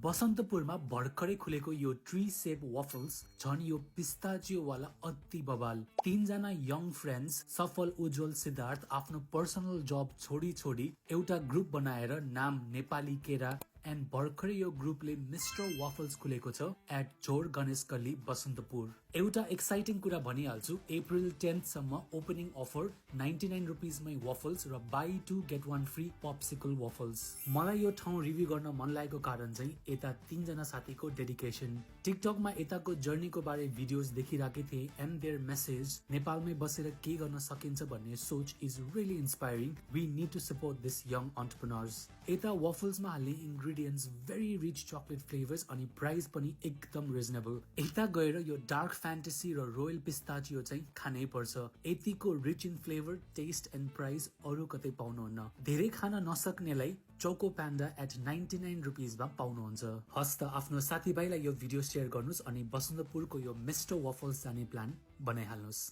बसन्तपुरमा भर्खरै खुलेको यो ट्री सेप वफल्स झन् यो पिस्ताचियो वाला अति बबाल। 3 जना यङ फ्रेन्ड्स सफल, उज्जवल, सिद्धार्थ आफ्नो पर्सनल जब छोडी एउटा ग्रुप बनाएर नाम नेपाली केरा एन्ड भर्खरै यो ग्रुपले मिस्टर वाफल्स खुलेको छ एट झोर गणेश गल्ली बसन्तपुर। एउटा एक्साइटिङ कुरा भनिहाल्छु, अप्रिल 10th सम्म ओपनिङ अफर 99 रुपीज मै वफल्स र बाई 2 गेट 1 फ्री पप्सिकल वफल्स। मलाई यो ठाउँ रिभ्यू गर्न मन लागेको कारण चाहिँ यता 3 जना साथीको डेडिकेसन। टिकटकमा यताको जर्नीको बारे भिडियोज देखिराखे थिए एन्ड देयर मेसेज नेपालमै बसेर के गर्न सकिन्छ भन्ने सोच is really inspiring. We need to support this young entrepreneurs. यता वफल्समा हाल्ने ingredients very rich chocolate flavours अनि प्राइस पनि एकदम रिजनेबल। यता गएर यो डार्क फ्यान्टेसी र रोयल पिस्ताचियो चाहिँ खानै पर्छ। यतिको rich in flavour, taste and price अरू कतै पाउनुहुन्न। धेरै खान नसक्नेलाई चोको प्यान्डा एट 99 रुपीजमा पाउनुहुन्छ। हस्त आफ्नो साथीभाइलाई यो भिडियो शेयर गर्नुहोस् अनि बसन्तपुरको यो मिस्टर वफल्स जाने प्लान बनाइहाल्नुहोस्।